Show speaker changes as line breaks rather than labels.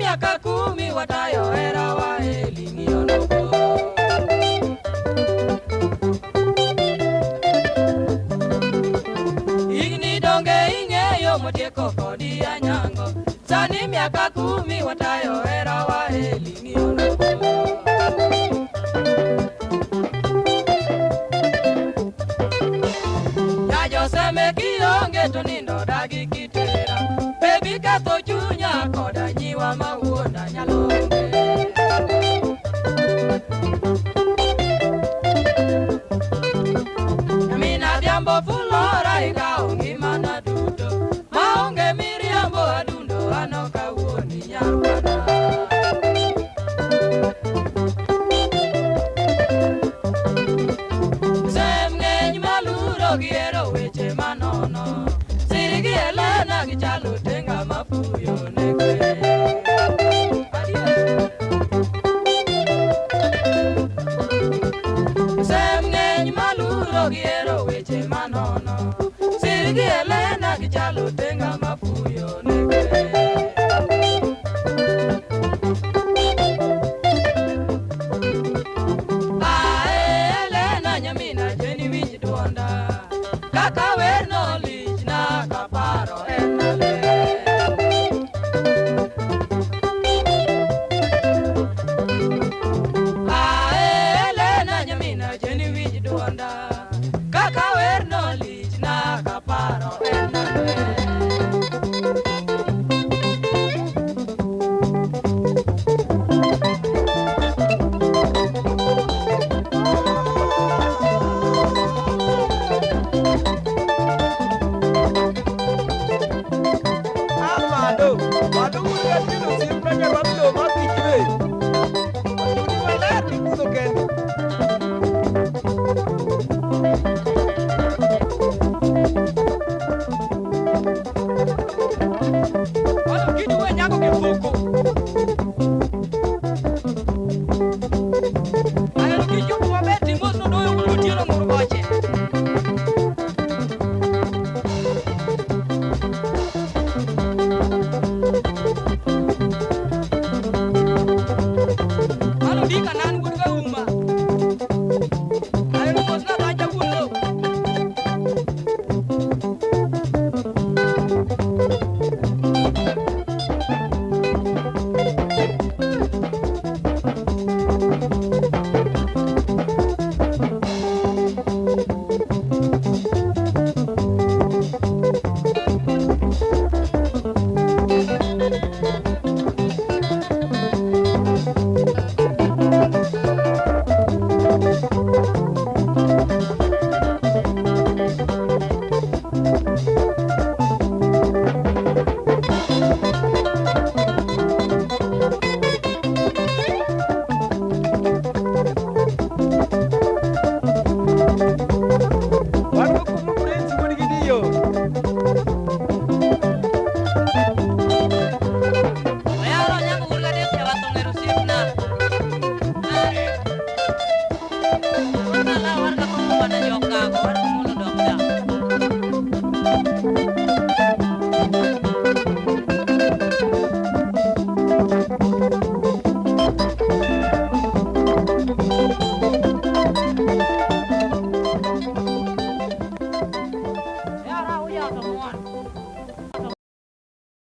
miaka 10 watayo hera wa eling'iyonogo. Higni donge ing'eyo motieko kodi anyango. Sani miaka 10 watayo hera wa eling'iyonogo. Joseme kionge to nindo dagi kitera. Baby ketho chunya koda nyiwa mawuonda nyalonge. Mina dhiambo fulora ikawo ngimana duto. Maonge miriambo adundo ano kawuondi nyarwana. Sem ng'eny maluro gihero weche manono. Siri gi Elena gichalo tenga mafuyo ne kwe. Sem ng'eny maluro gihero